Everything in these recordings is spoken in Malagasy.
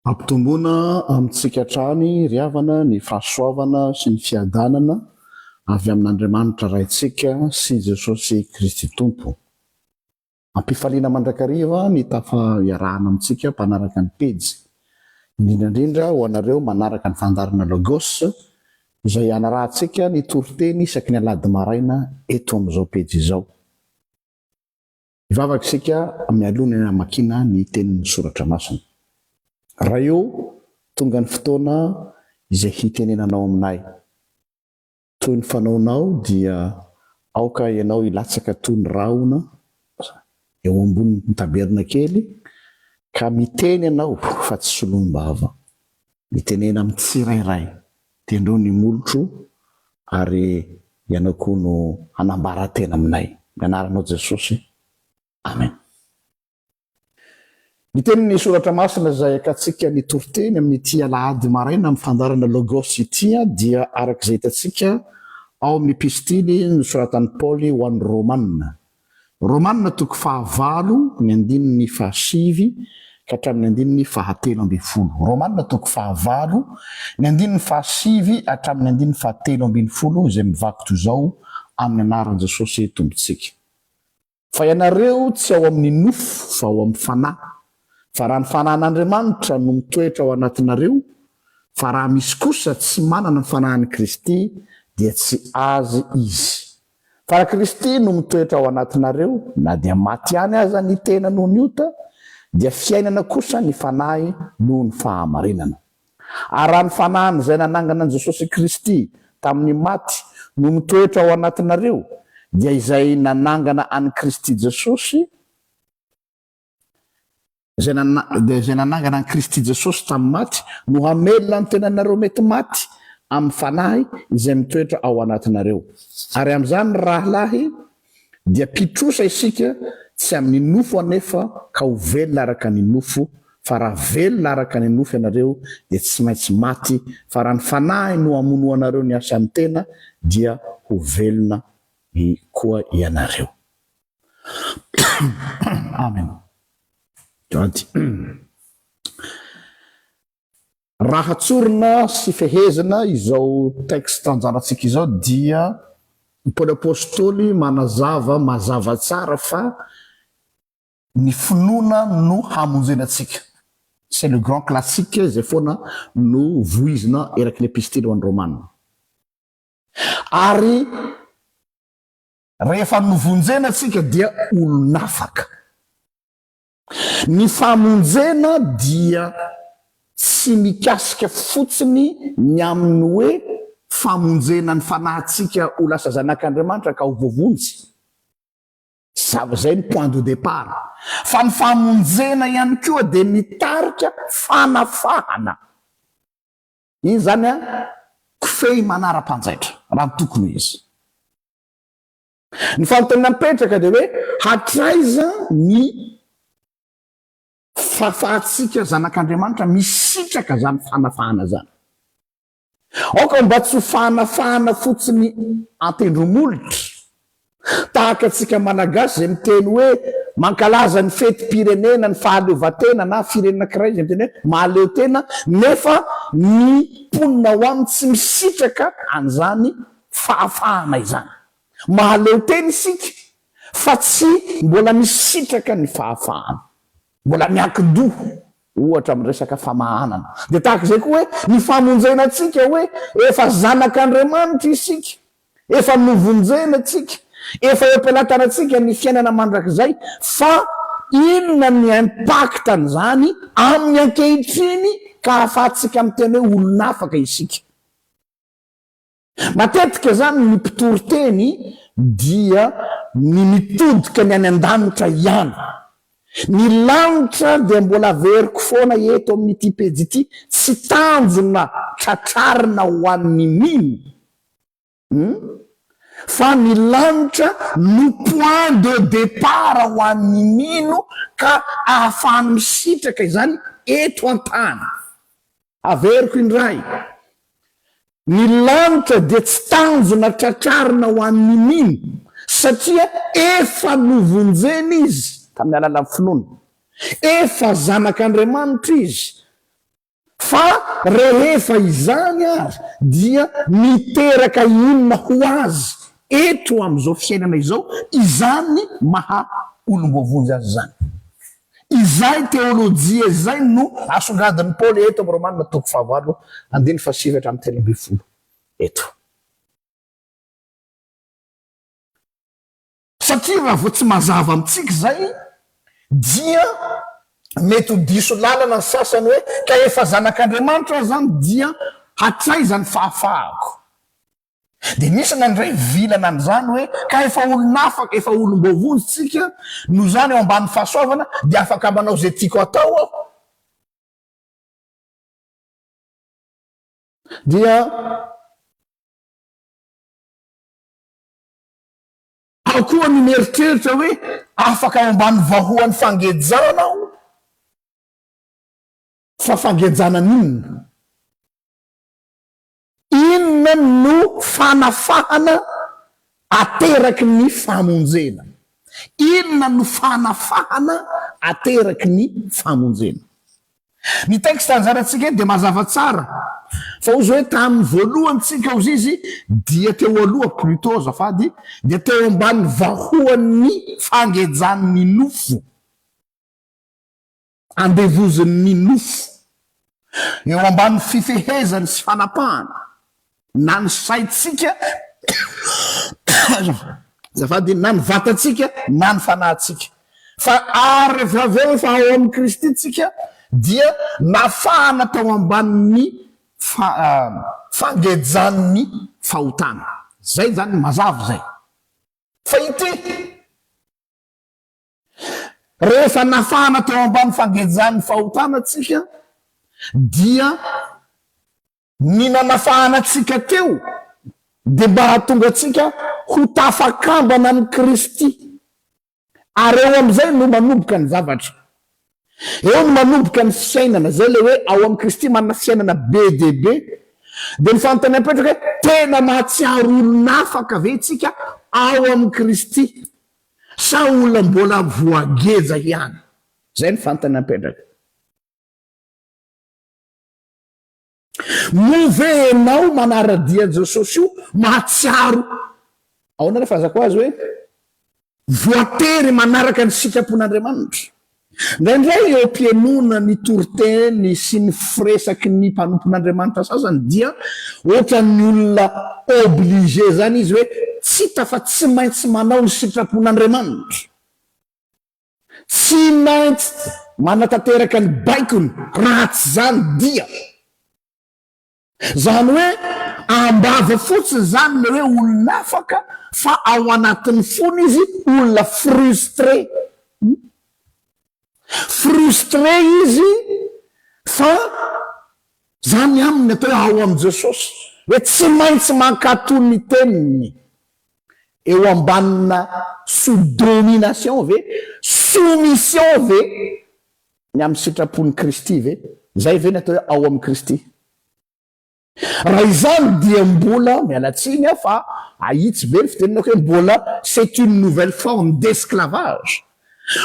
Ampitomboina amintsika hatrany ry havana ny fahasoavana sy ny fiadanana avy amin'Andriamanitra Raintsika sy Jesosy Kristy Tompo. Ampifaliana mandrakariva ny tafa iarahana amintsika mpanaraka ny pejy, indrindra indrindra ho anareo manaraka ny fandaharana Logos izay anarahantsika ny toriteny isaky ny alahady maraina eto amin'izao pejy izao. Hivavaka isika mialoha ny hamakiana ny tenin'ny Soratra Masina. Ray ô, tonga ny fotoana izay hitenenanao aminay. Toy ny fanaonao dia aoka ianao hilatsaka toy ny rahona eo ambonin'ny tabernakely ka miteny ianao fa tsy soloim-bava. Mitenena amin'ny tsirairay. Tendreo ny molotro ary ianao koa no hanambara tena aminay. Amin'ny anaranao Jesosy. Amen. Ny tenin'ny Soratra Masina izay akantsika ny toriteny amin'ity alahady maraina amin'ny fandaharana Logos ity dia araka izay hitantsika ao amin'ny epistily nosoratan'i Paoly ho an'ny Romana. Romana toko fahavalo ny andininy fahasivy ka hatramin'ny andininy fahatelo ambin'ny folo. Romana toko fahavalo ny andininy fahasivy hatramin'ny andininy fahatelo ambin'ny folo izay mivaky toy izao amin'ny anaran'i Jesosy Tompontsika. Fa ianareo tsy ao amin'ny nofo fa ao amin'ny fanahy. Fa raha ny fanahin'Andriamanitra no mitoetra ao anatinareo, fa raha misy kosa tsy manana ny fanahin'i Kristy dia tsy azy izy. Fa raha Kristy no mitoetra ao anatinareo, na dia maty ihany aza ny tena noho ny ota, dia fiainana kosa ny fanahy noho ny fahamarinana. Ary raha ny fanahin'izay nanangana an'i Jesosy Kristy tamin'ny maty no mitoetra ao anatinareo, dia izay nanangana an'i Kristy Jesosy, Izay dia izay nanangana an'i Kristy Jesosy tamin'ny maty no hamelona ny tenanareo mety maty amin'ny fanahy izay mitoetra ao anatinareo. Ary amin'izany, ry rahalahy, dia mpitrosa isika, tsy amin'ny nofo anefa ka ho velona araka ny nofo, fa raha velona araka ny nofo ianareo, dia tsy maintsy maty, fa raha ny fanahy no hamonoanareo ny asan'ny tena, dia ho velona koa ianareo. Amen. Ady. Raha tsorina sy fehezina izao texte anjarantsika izao dia i Paoly Apostoly manazava mazava tsara fa ny finoana no hamonjena antsika. C'est le grand classique izay foana no voizina eraky ny epistily ho an'ny Romana. Ary Rehefa novonjena tsika dia olon'afaka. Ny famonjena dia tsy mikasika fotsiny ny amin'ny hoe famonjena ny fanahintsika ho lasa zanak'Andriamanitra ka ho voavonjy. Zava izay ny point de départ. Fa ny famonjena ihany koa dia mitarika fanafahana. Iny izany an, kofehy manara-panjaitra, raha ny tokony ho izy. Ny fanontaniana mipetraka dia hoe hatraiza ny fahafahantsika zanak'Andriamanitra misitraka izany fanafahana izany. Aoka mba tsy ho fanafahana fotsiny an-tendromolotra, tahaka antsika Malagasy izay miteny hoe mankalaza ny fetim-pirenena, ny fahaleovantena na firenena anankiray izay miteny hoe mahaleo tena nefa ny mponina ao aminy tsy misitraka an'izany fahafahana izany. Mahaleo tena isika fa tsy mbola misitraka ny fahafahana. Mbola miankin-doha ohatra amin'ny resaka famahanana. Dia tahaka izay koa hoe ny famonjena antsika hoe efa zanak'Andriamanitra isika, efa novonjena isika, efa eo am-pelatanantsika ny fiainana mandrakizay fa inona ny impact an'izany amin'ny ankehitriny ka ahafahantsika miteny hoe olon'afaka isika. Matetika izany ny mpitory teny dia ny mitodika ny any an-danitra ihany. Ny lanitra dia mbola averiko foana eto amin'ity pejy ity, tsy tanjona tratrarina ho an'ny mino, hum, fa ny lanitra no point de départ ho an'ny mino ka ahafahany misitraka izany eto an-tany. Averiko indray, ny lanitra dia tsy tanjona tratrarina ho an'ny mino, satria efa novonjena izy tamin'ny alalan'ny finoana. Efa zanak'Andriamanitra izy. Fa rehefa izany ary dia miteraka inona ho azy eto amin'izao fiainana izao izany maha olom-boavonjy azy izany? Izay teolojia izay no asongadin'i Paoly eto amin'ny Romana toko fahavalo andininy fahasivy hatramin'ny 13 eto. Satria raha vao tsy mazava amintsika izay dia mety ho diso lalana ny sasany hoe ka efa zanak'Andriamanitra aho izany dia hatraiza ny fahafahako? Dia misy nandray vilana an'izany hoe ka efa olon'afaka, efa olom-boavonjy tsika, noho izany eo ambany fahasoavana dia afaka manao izay tiako atao aho. Dia ao koa ny mieritreritra hoe afaka ao ambany vahoan'ny fangejana aho, fa fangejana an'inona? Inona no fanafahana ateraky ny famonjena? Inona no fanafahana ateraky ny famonjena? Ny texte anjarantsika eto dia mazava tsara fa hozy hoe tamin'ny voalohany tsika hozy izy dia teo aloha plutôt azafady dia teo ambany vahoan'ny fangejan'ny nofo. Andevozin'ny nofo. Eo ambany fifehezany sy fanapahana na ny saintsika azafady na ny vatantsika na ny fanahintsika. Fa ary rehefa avy eo efa ao amin'i Kristy tsika dia nafahana tao ambanin'ny fangejan'ny fahotana. Zay zany mazava zay. Fa ity. Rehefa nafahana teo ambany fangejan'ny fahotana tsika dia ny nanafahana antsika teo dia mba hahatonga antsika ho tafakambana amin'i Kristy. Ary eo amin'izay no manomboka ny zavatra. Eo no manomboka ny fiainana. Izay ilay hoe ao amin'i Kristy manana fiainana be dia be. Dia ny fanontaniana mipetraka hoe tena mahatsiaro olon'afaka ve isika ao amin'i Kristy? Sa olona mbola voageja ihany? Izay ny fanontaniana mipetraka. Moa ve ianao manara-dia an'i Jesosy io mahatsiaro, ahoana ny fahazako azy hoe, voatery manaraka ny sitrapon'Andriamanitra? Indraindray eo am-pihainoana ny toriteny sy ny firesaky ny mpanompon'Andriamanitra sasany dia ohatran'ny olona obligé izany izy hoe tsy hita fa tsy maintsy manao ny sitrapon'Andriamanitra. Tsy maintsy manatanteraka ny baikony raha tsy izany dia. Zany hoe ambava fotsiny zany le hoe olona afaka fa ao anatin'ny fony izy olona frustré. Frustré izy fa zany aminy atao hoe ao amin'i Jesosy hoe tsy maintsy mankato ny teniny. Eo ambanina sous domination ve? Soumission ve? Ny amin'ny sitrapon'i Kristy ve? Izay ve ny atao hoe ao amin'i Kristy? Raha izany dia mbola, miala tsiny aho fa ahitsy be ny fitenenako hoe mbola c'est une nouvelle forme d'esclavage.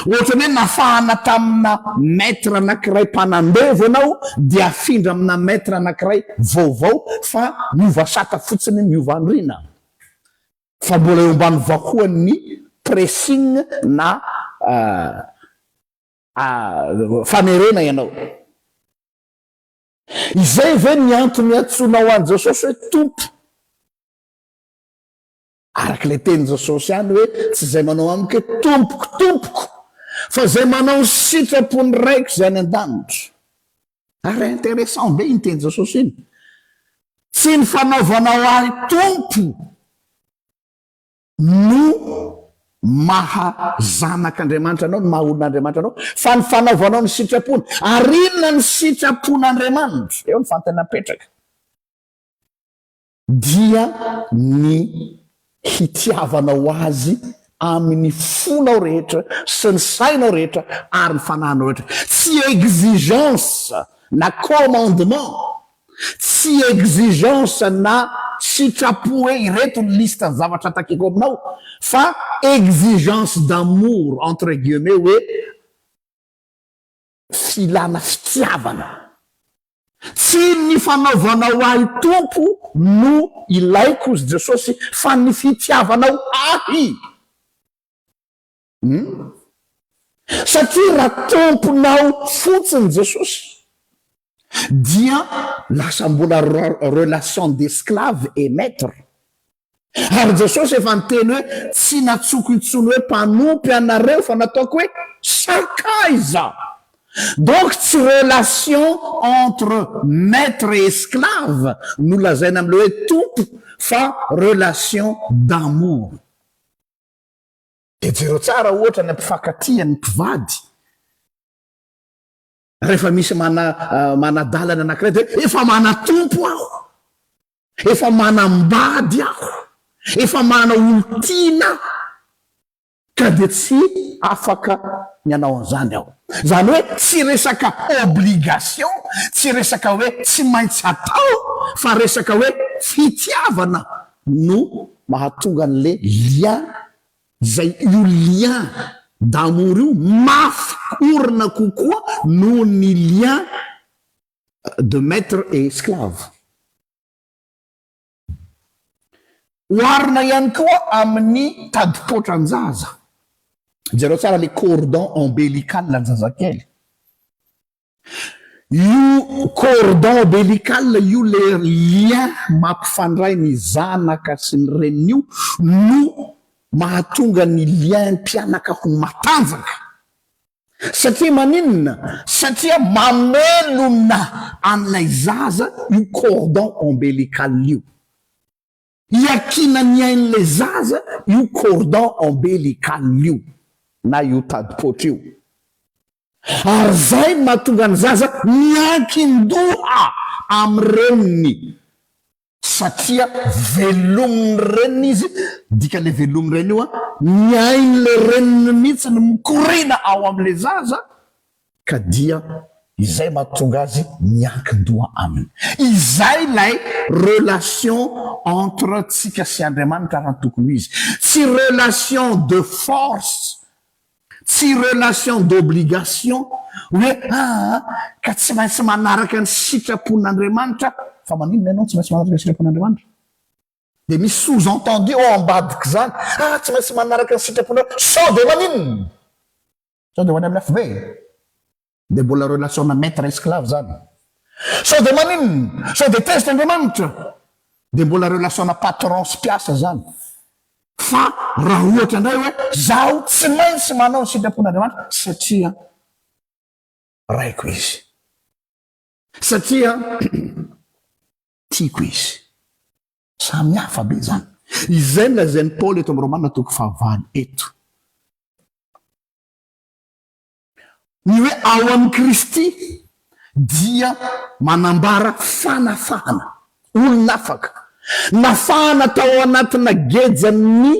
Ohatran'ny hoe nafahana tamina maître anankiray mpanandevo ianao dia afindra amina maître anankiray vaovao fa miova sata fotsiny miova andriana. Fa mbola eo ambany vahoan'ny pressing na fanerena ianao. Izay ve ny antony iantsoanao an'i Jesosy hoe Tompo? Araka ilay tenin'i Jesosy ihany hoe tsy izay manao amiko hoe Tompoko, Tompoko, fa izay manao ny sitrapon'ny Raiko izay any an-danitra. Ary intéressant be iny tenin'i Jesosy iny. Tsy ny fanaovanao ahy Tompo no maha zanak'Andriamanitra anao, ny maha olon'Andriamanitra anao, fa ny fanaovanao ny sitrapony. Ary inona ny sitrapon'Andriamanitra? Eo ny fanontaniana mipetraka. Dia ny hitiavanao Azy amin'ny fonao rehetra sy ny sainao rehetra ary ny fanahinao rehetra. Tsy exigence na commandement Tsy exigence na sitrapo hoe ireto ny liste ny zavatra takiako aminao fa exigence d'amour entre guillemets hoe filana fitiavana. Tsy ny fanaovanao ahy Tompo no ilaiko hozy Jesosy fa ny fitiavanao ahy. Hum. Satria raha Tomponao fotsiny Jesosy dia lasa mbola relation d'esclave et maître. Ary Jesosy efa niteny hoe tsy natsoko intsony hoe mpanompo ianareo fa nataoko hoe sakaiza. Donc tsy relation entre maître et esclave no lazaina amin'ilay hoe tompo fa relation d'amour. Dia jereo tsara ohatra ny ampifankatia ny mpivady. Rehefa misy mana manadalana anankiray dia hoe efa manatompo aho. Efa manambady aho, efa manana olon-tiana aho, ka dia tsy afaka ny hanao an'izany aho. Izany hoe tsy resaka obligation, tsy resaka hoe tsy maintsy atao, fa resaka hoe fitiavana no mahatonga an'le lien, izay io lien d'amour io mafy orina kokoa noho ny lien de maître et esclave. Oharina ihany koa amin'ny tadipoatran-jaza. Jereo tsara le cordon ombilical an-jazakely. Io cordon ombilical io le lien mampifandray ny zanaka sy ny reniny io no mahatonga ny lien mpianaka ho matanjaka. Satria maninona? Satria mamelona an'ilay zaza io cordon ombilical io. Iankinan'ny ain'ilay zaza io cordon ombilical io na io tadipoatra io. Ary izay no mahatonga ny zaza miankin-doha amin'ny reniny. Satria velomin'ny reniny izy, dikan'ilay velomin'ny reniny io an, ny ain'ilay reniny mihitsy no mikoriana ao amin'ilay zaza, ka dia izay mahatonga azy miankin-doha aminy. Izay ilay relation entre tsika sy Andriamanitra raha ny tokony ho izy. Tsy relation de force Tsy relation d'obligation hoe aa ka tsy maintsy manaraka ny sitrapon'Andriamanitra aho. Fa maninona ianao no tsy maintsy manaraka ny sitrapon'Andriamanitra? Dia misy sous entendu ao ambadik'izany, ah tsy maintsy manaraka ny sitrapon'Andriamanitra, sao dia maninona? Sao dia ho any amin'ny afobe? Dia mbola relation na maître esclave zany. Sao dia maninona? Sao dia tezitra Andriamanitra? Dia mbola relation na patron sy mpiasa zany. Fa raha ohatra indray hoe zaho tsy maintsy manao ny sitrapon'Andriamanitra satria Raiko Izy. Satria tiako Izy. Samy hafa be zany. Izay no lazain'i Paoly eto amin'ny Romana toko fahavalo eto. Ny hoe ao amin'i Kristy dia manambara fanafahana, olona afaka. Nafahana tao anatina gejan'ny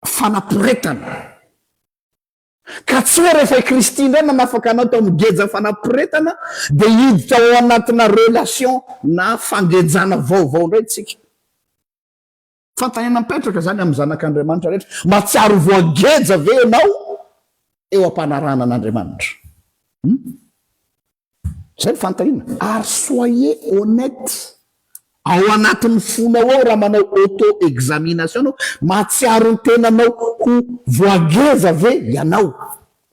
fanaporetana. Ka tsy hoe rehefa i Kristy indray nanafaka anao tao amin'ny gejan'ny fanaporetana dia hiditra ao anatina relation na fangejana vaovao indray tsika. Fanontaniana mipetraka izany amin'ny zanak'Andriamanitra rehetra, mahatsiaro voageja ve ianao eo am-panarahana an'Andriamanitra? Hum? Izay ny fanontaniana. Ary soyez honnête. Ao anatin'ny fonao ao raha manao auto-examination ianao, mahatsiaro ny tenanao ho voageja ve ianao?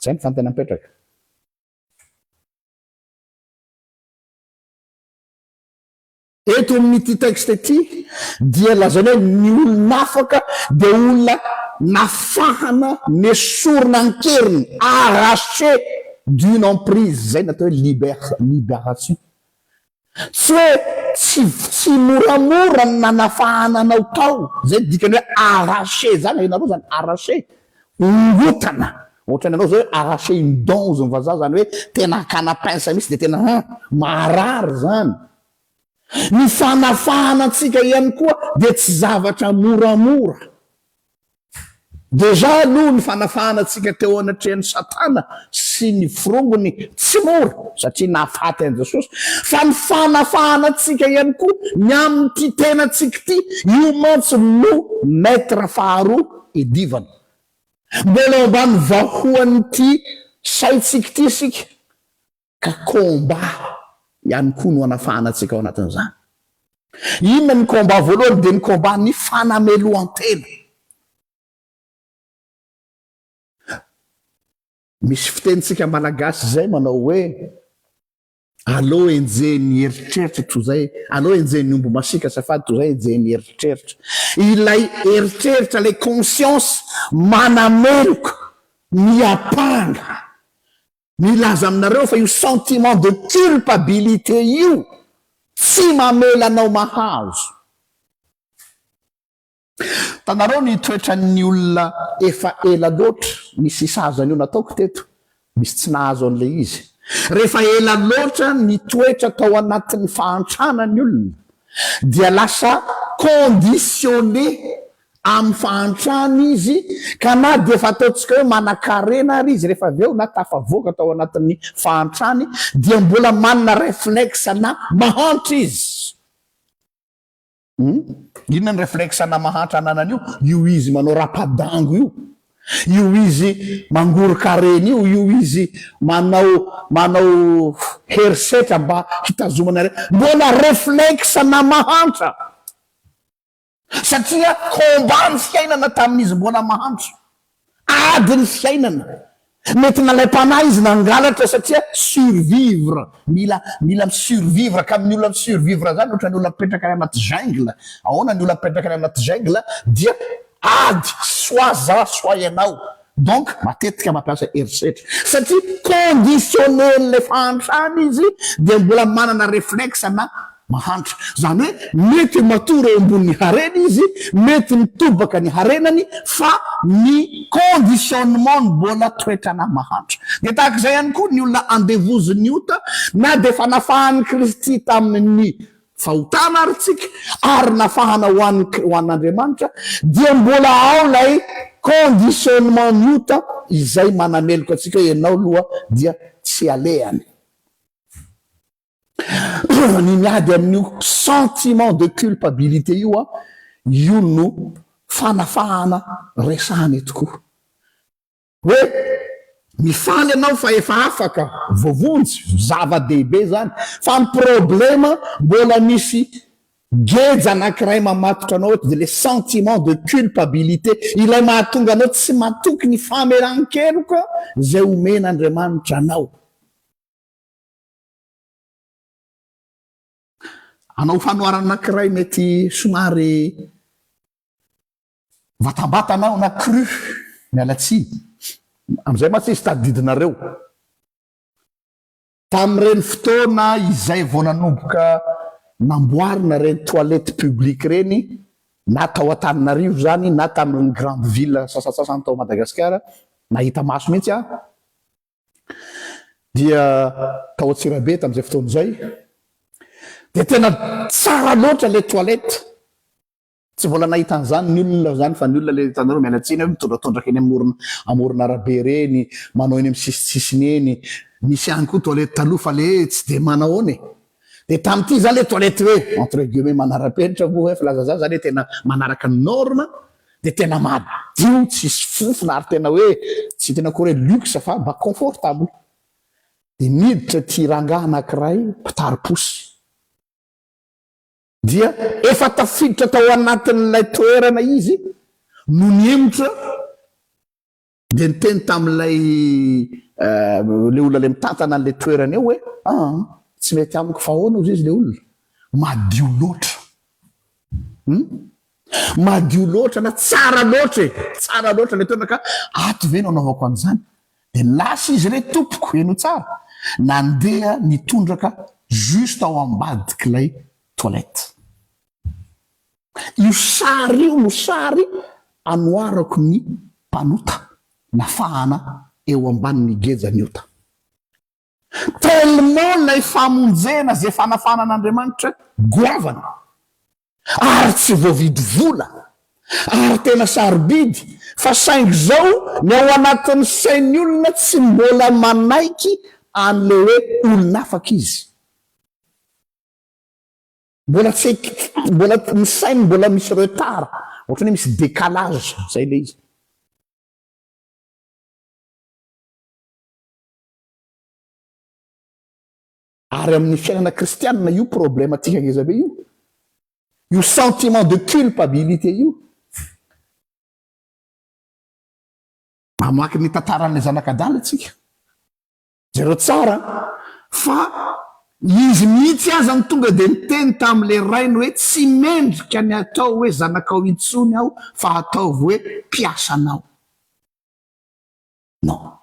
Izay ny fanontaniana mipetraka. Eto amin'ity texte ity dia lazaina hoe ny olona afaka dia olona nafahana, nesorina an-keriny, arraché d'une emprise, izay no atao hoe liberation. Tsy hoe tsy tsy moramora ny nanafahana anao tao, izay no dikan'ny hoe arraché izany, hainareo izany arraché? Ongotana, ohatran'ny anao izao hoe arraché une dent hozy ny vazaha, izany hoe tena hakana pince mihitsy dia tena hein, maharary izany. Ny fanafahana antsika ihany koa dia tsy zavatra moramora. Déjà aloha ny fanafahana antsika teo anatrehan'i Satana sy ny forongony tsy mora satria nahafaty an'i Jesosy, fa ny fanafahana antsika ihany koa ny amin'ity tenantsika ity, io mantsy no maître faharoa idivana. Mbola ao ambany vahoan'ity saintsika ity isika ka combat. ihany koa no hanafahana antsika ao anatin'izany. Inona ny combat voalohany? Dia ny combat ny fanamelohan-tena. Misy fitenintsika malagasy izay manao hoe aleo enjehin'ny eritreritra toy izay, aleo enjehin'ny omby masiaka azafady toy izay enjehin'ny eritreritra. Ilay eritreritra, ilay conscience manameloka, miampanga. Milaza aminareo fa io sentiment de culpabilité io tsy mamela anao mahazo. Hitanareo ny toetran'ny olona efa ela loatra, nisy sahaza an'io nataoko teto, misy tsy nahazo an'ilay izy. Rehefa ela loatra nitoetra tao anatin'ny fahantrana ny olona dia lasa conditionné amin'ny fahantrana izy ka na dia efa ataontsika hoe manankarena ary izy rehefa avy eo na tafavoaka tao anatin'ny fahantrany dia mbola manana reflexe na mahantra izy. Hum? Inona ny reflexe ana mahantra ananany io? Io izy manao rapadango io. Io izy mangoron-karena io, io izy manao manao herisetra mba hitazomana harena. Mbola reflexe ana mahantra. Satria combat ny fiainana tamin'izy mbola mahantra. Ady ny fiainana. Mety nalaim-panahy izy nangalatra satria survivre, mila mila mi-survivre ka amin'ny olona mi-survivre zany ohatran'ny olona mipetraka any anaty jungle, ahoana ny olona mipetraka any anaty jungle dia ady soit za soit ianao, donc matetika mampiasa herisetra satria conditionner-n'ilay fahantrana izy dia mbola manana reflexe na Mahantra. Izany hoe mety matory eo ambonin'ny harena izy, mety mitobaka ny harenany fa ny conditionnement-ny mbola toetrana mahantra. Dia tahaka izay ihany koa ny olona andevozin'ny ota, na dia efa nafahan'i Kristy tamin'ny fahotana ary tsika, ary nafahana ho an'ny ho an'Andriamanitra, dia mbola ao ilay conditionnement-ny ota izay manameloka antsika hoe ianao aloha dia tsy alehany. Ny miady amin'io sentiment de culpabilité io an, io no fanafahana resahana eto koa. Hoe mifaly ianao fa efa afaka, voavonjy, zava-dehibe izany, fa ny problema mbola misy geja anankiray mamatotra anao eto dia le sentiment de culpabilité, ilay mahatonga anao tsy matoky ny famelan-keloka izay omen'Andriamanitra anao. Hanao fanoharana anankiray mety somary vatambatana aho na cru, miala tsiny. Amin'izay mantsy izy tadidinareo. Tamin'ireny fotoana izay vao nanomboka namboarina ireny toilettes publiques ireny, na tao Antananarivo izany na tamin'ireny grandes villes sasantsasany tao Madagasikara, nahita maso mihitsy aho, dia tao Antsirabe tamin'izay fotoana izay, dia tena tsara loatra ilay toilette, tsy mbola nahita an'izany ny olona izany fa ny olona ilay hitanareo miala tsiny hoe mitondratondraka eny amorona amoron'arabe ireny, manao eny amin'ny sisitsisiny eny, misy ihany koa toilette taloha fa le tsy dia manahoana e, dia tamin'ity izany ilay toilette hoe entre guillemets manara-penitra moa hoe filaza izany, izany hoe tena manaraka ny norme, Dia tena madio tsisy fofona ary tena hoe tsy tena akory hoe luxe fa mba confortable. Dia niditra ity rangahy anankiray mpitari-posy. Dia efa tafiditra tao anatin'ilay toerana izy no nihemotra dia niteny tamin'ilay ilay olona ilay mitantana an'ilay toerana eo hoe aa tsy mety amiko fa ahoana hozy izy ilay olona madio loatra hum madio loatra na tsara loatra e tsara loatra ilay toerana ka ato ve no anaovako an'izany dia lasa izy re tompoko heno tsara nandeha nitondraka juste ao ambadik'ilay toilette Io sary io no sary anoharako ny mpanota nafahana eo ambanin'ny gejan'ny ota. Tellement ilay famonjena izay fanafahanan'Andriamanitra goavana ary tsy voavidy vola ary tena sarobidy fa saingy izao ny ao anatin'ny sain'ny olona tsy mbola manaiky an'ilay hoe olon'afaka izy. Mbola tsy mbola ny sainy mbola misy retard, ohatran'ny hoe misy décalage, zay le izy. Ary amin'ny fiainana kristianina io problematika ngezabe io, io sentiment de culpabilité io. Mamaky ny tantaran'ilay zanak'adala isika. Jereo tsara fa izy mihitsy aza no tonga dia niteny tamin'ilay rainy hoe tsy mendrika ny atao hoe zanakao intsony aho fa ataovy hoe mpiasanao. Non.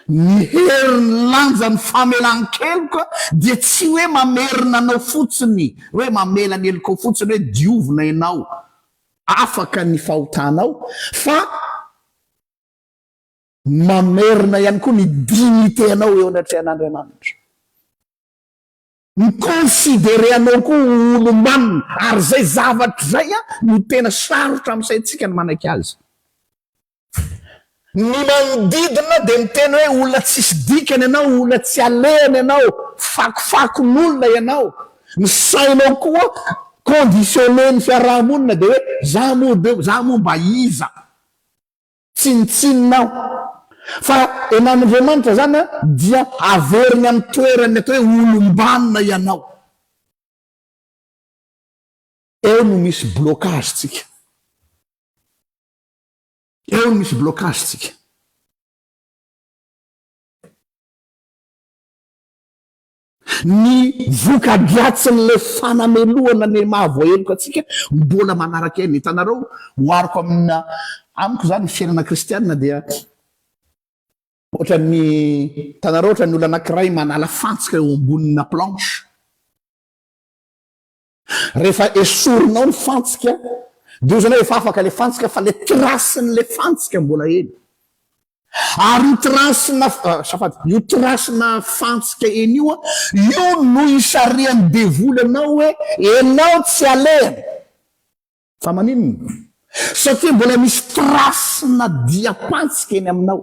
Ny herin'ny lanjan'ny famelan-keloka dia tsy hoe mamerina anao fotsiny, hoe mamela ny helokao fotsiny hoe diovina ianao, afaka ny fahotanao, fa mamerina ihany koa ny dignité anao eo anatrehan'Andriamanitra. Mi-considerer anao koa ho olo-manina, ary izay zavatra izay no tena sarotra amin'ny saintsika ny manaiky azy. Ny manodidina dia miteny hoe olona tsisy dikany ianao, olona tsy alehany ianao, fakofakon'olona ianao. Ny sainao koa conditionner ny fiaraha-monina dia hoe za moa de za moa mba iza? Tsinontsinona aho. Fa enan'Andriamanitra izany dia averiny amin'ny toeran'ny atao hoe olom-banona ianao. Eo no misy blocage tsika. Eo no misy blocage tsika. Ny voka-dratsin'ilay fanamelohana ny maha voaheloka antsika mbola manaraka eny. Hitanareo, ohariko amina, amiko izany ny fiainana kristianina dia ohatran'ny, hitanareo ohatran'ny olona anankiray manala fantsika eo ambonina planche. Rehefa esorinao ny fantsika dia ozy ianao efa afaka le fantsika fa le trace-n'le fantsika mbola eny. Ary io trace-na, azafady, io trace-na fantsika eny io an, io no isarihan'ny devoly anao hoe enao tsy alehany. Fa maninona? Satria mbola misy trace-na diam-pantsika eny aminao.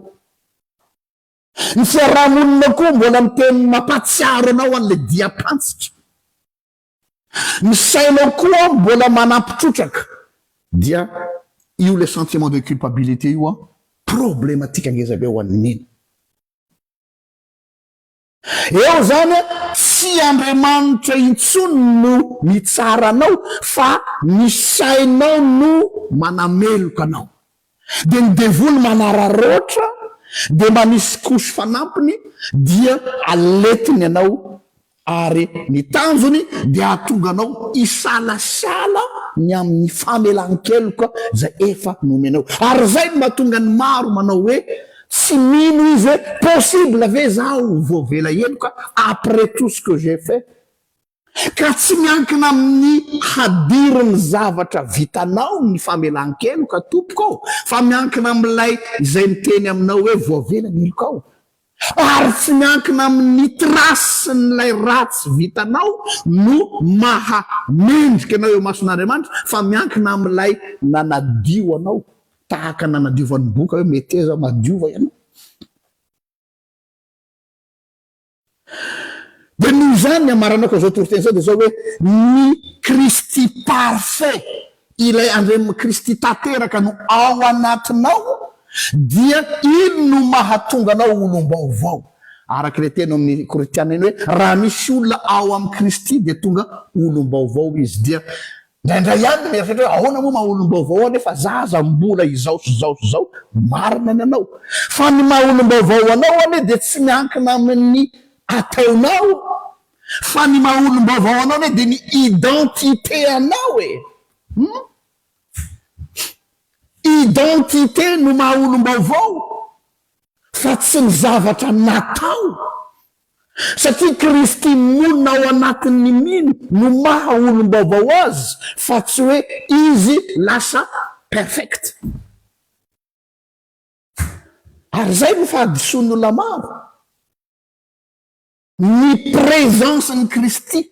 Ny fiaraha-monina koa mbola miteny mampahatsiaro anao an'ilay diam-pantsika. Ny sainao koa mbola manampy trotraka. Dia io ilay sentiment de culpabilité io an, problematique ngeza be ho an'ny mino. Eo izany an, tsy Andriamanitra intsony no mitsara anao fa ny sainao no manameloka anao. Dia ny devoly manararaotra dia manisy couche fanampiny dia aletiny anao ary ny tanjony dia hahatonga anao hisalasala ny amin'ny famelan-keloka izay efa nomenao. Ary izay no mahatonga ny maro manao hoe tsy mino izy hoe possible ve za ho voavela heloka après tout ce que j'ai fait? Ka tsy miankina amin'ny hadirin'ny zavatra vitanao ny famelan-keloka tompoko ô, fa miankina amin'ilay izay miteny aminao hoe voavela ny helokao. Ary tsy miankina amin'ny trace-n'ilay ratsy vitanao no maha mendrika anao eo imason'Andriamanitra fa miankina amin'ilay nanadio anao, tahaka ny nanadiovan'ny boka hoe meteza madiova ianao. Dia noho izany ny amaranako an'izao toriteny izao dia izao hoe, ny Kristy parfait, ilay Andriam Kristy tanteraka no ao anatinao, dia iny no mahatonga anao ho olom-baovao. Araka ilay teny ao amin'ny Korintiana iny hoe, raha misy olona ao amin'i Kristy dia tonga olom-baovao izy. Dia Indraindray ihany no mieritreritra hoe ahoana moa maha olom-baovao aho nefa za aza mbola izao sy izao sy izao. Marina ny anao. Fa ny maha olom-baovao anao anie dia tsy miankina amin'ny ataonao fa ny maha olom-baovao anao anie dia ny identité anao e! Hum? Identité no maha olom-baovao fa tsy ny zavatra natao. Satria Kristy monina ao anatin'ny mino no maha olom-baovao azy fa tsy hoe izy lasa perfect. Ary izay no fahadisoan'ny olona maro. Ny présence-n'i Kristy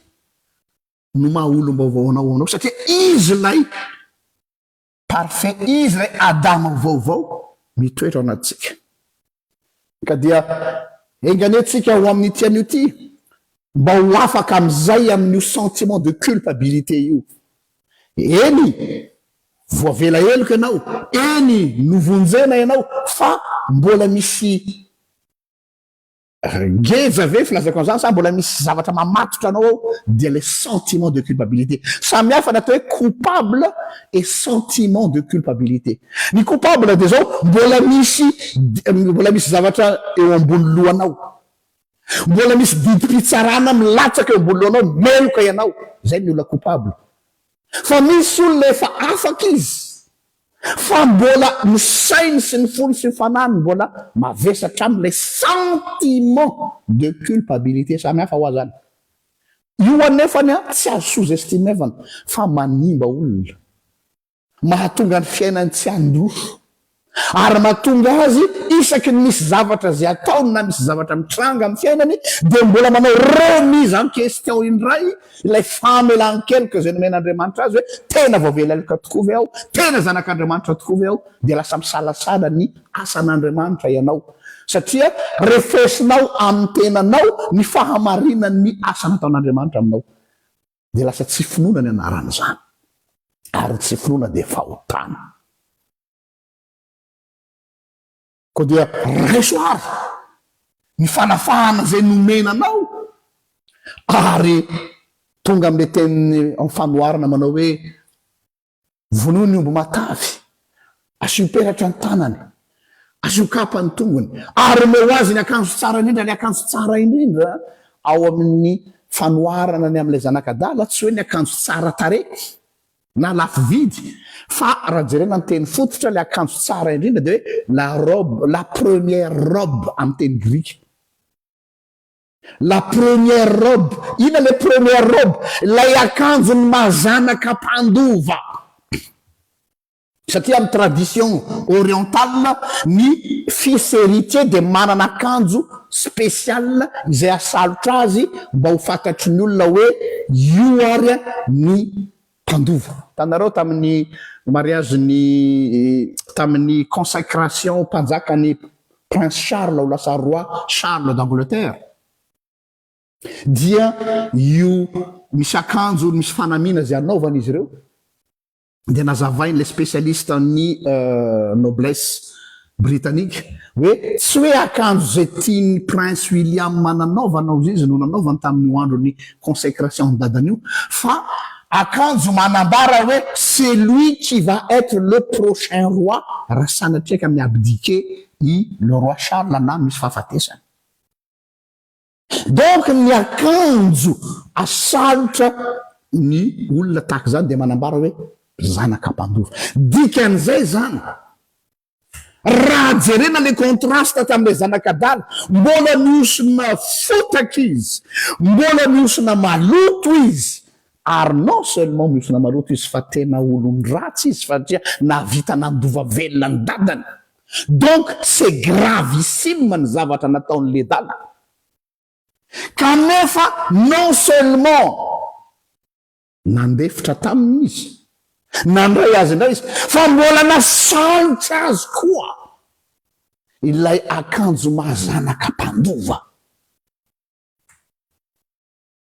no maha olom-baovao anao anao satria izy ilay Parfait izy ilay Adama vaovao mitoetra ao anatintsika. Ka dia enga anie tsika ho amin'ity anio ity mba ho afaka amin'izay amin'io sentiment de culpabilité io. Eny, voavela heloka ianao, eny, novonjena ianao, fa mbola misy. Geja ve filazako an'izany sa mbola misy zavatra mamatotra anao ao dia le sentiment de culpabilité. Samy hafa ny atao hoe coupable et sentiment de culpabilité. Ny coupable dia zao mbola misy mbola misy zavatra eo ambony lohanao. Mbola misy didim-pitsarana milatsaka eo ambony lohanao, meloka ianao. Zay ny olona coupable. Fa misy olona efa afaka izy fa mbola ny sainy sy ny fony sy ny fanahiny mbola mavesatra aminy ilay sentiment de culpabilité. Samy hafa hoa zany. Io anefany an tsy azo sous estimevana fa manimba olona. Mahatonga ny fiainany tsy handroso. Ary mahatonga azy isaky ny misy zavatra izay ataony na misy zavatra mitranga amin'ny fiainany dia mbola manao remise en question indray ilay famelan-keloka izay nomen'Andriamanitra azy hoe tena voavela heloka tokoa ve aho? Tena zanak'Andriamanitra tokoa ve aho? Dia lasa misalasala ny asan'Andriamanitra ianao satria refesinao amin'ny tenanao ny fahamarinan'ny asa nataon'Andriamanitra aminao. Dia lasa tsy finoana ny anaran'izany. Ary ny tsy finoana dia fahotana. Koa dia raiso ary ny fanafahana izay nomena anao, ary tonga amin'ilay tenin'ny amin'ny fanoharana manao hoe, Vonoy ny omby matavy, asio peratra ny tanany, asio kapa ny tongony, ary omeo azy ny akanjo tsara indrindra. Ny akanjo tsara indrindra ao amin'ny fanoharana ny amin'ilay zanak'adala, tsy hoe ny akanjo tsara tarehy na lafo vidy, fa raha jerena ny teny fototra, ilay akanjo tsara indrindra dia hoe la robe, la première robe amin'ny teny grika. La première robe, inona ilay première robe? Ilay akanjon'ny maha zanaka mpandova. Satria amin'ny tradition orientale, ny fils héritier dia manana akanjo spécial izay asalotra azy mba ho fantatry ny olona hoe io ary ny mpandova. Hitanareo tamin'ny mariage-n'ny, tamin'ny consacration mpanjakan'i Prince Charles ho lasa roi Charles d'Angleterre dia io misy akanjo misy fanamiana izay anaovana izy ireo dia nazavain'ilay spécialiste ny noblesse britannique hoe tsy hoe akanjo izay tian'ny Prince William nanaovana ozy izy no nanaovany tamin'io andron'ny consecration ny dadany io fa akanjo manambara hoe c'est lui qui va être le prochain roi raha sanatria ka mi-abdiquer i le roi Charles na misy fahafatesana. Donc ny akanjo asalotra ny olona tahaka izany dia manambara hoe zanaka mpandova. Dikan'izay izany, raha jerena le contraste tamin'ilay zanak'adala, mbola mihosona fotaka izy, mbola mihosona maloto izy, ary non seulement mihosona maloto izy fa tena olon-dratsy izy satria nahavita nandova velona ny dadany. Donc c'est gravissime ny zavatra nataon'i ledala. Kanefa non seulement nandefitra taminy izy, nandray azy indray izy, fa mbola nasalotra azy koa ilay akanjo maha zanaka mpandova.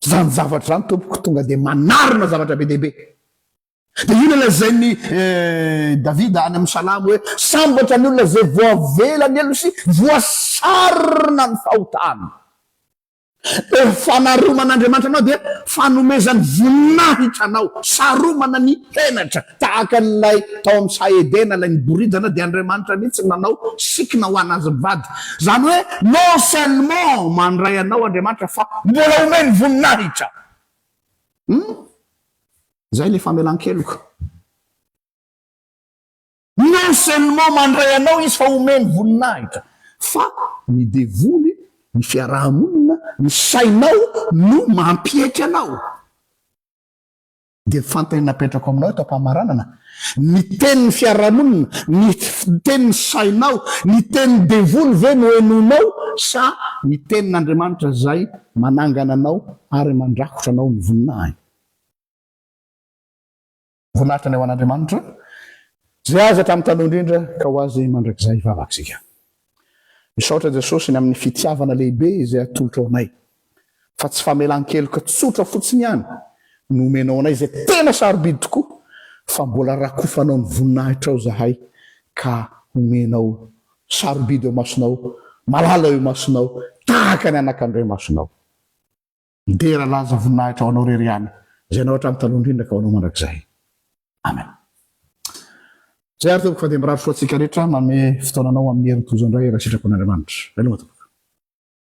Izany zavatra izany tompoko tonga dia manarina zavatra be dia be. Dia io ilay lazain'i Davida any amin'ny Salamo hoe, Sambatra ny olona izay voavela ny helony sy voasarona ny fahotany. Dia fanaroman'Andriamanitra anao dia fanomezany voninahitra anao, saromana ny henatra, tahaka an'ilay tao amin'ny saha Edena, ilay niboridana dia Andriamanitra mihitsy no nanao sikina ho an'azy mivady. Izany hoe non seulement mandray anao Andriamanitra fa mbola omeny voninahitra. Hum? Izay ilay famelan-keloka. Non seulement mandray anao izy fa omeny voninahitra, fa ny devoly, ny fiaraha-monina, ny sainao no mampiaiky anao. Dia fantany napetrako aminao eto am-pamaranana, ny tenin'ny fiaraha-monina, ny tenin'ny sainao, ny tenin'ny devoly ve no henoinao sa ny tenin'Andriamanitra izay manangana anao ary mandrakotra anao ny voninahiny? Voninahitra ny ho an'Andriamanitra, izay azy hatramin'ny taloha indrindra ka ho azy mandrakizay. Hivavaka isika. Misaotra Jesosy ny amin'ny fitiavana lehibe izay atolotrao anay, fa tsy famelan-keloka tsotra fotsiny ihany no omenao anay izay tena sarobidy tokoa, fa mbola rakofanao ny voninahitrao izahay ka omenao sarobidy eo imasonao, malala eo imasonao, tahaka ny anakandriamasonao. Dera laza voninahitra ho anao irery ihany, izay nanao hatramin'ny taloha indrindra ka ho anao mandrakizay. Amen. Izay ary tompoko fa dia mirary soa antsika rehetra, manome fotoana anao amin'ny herin'ny tojo indray raha sitrapon'Andriamanitra. Veloma tompoko.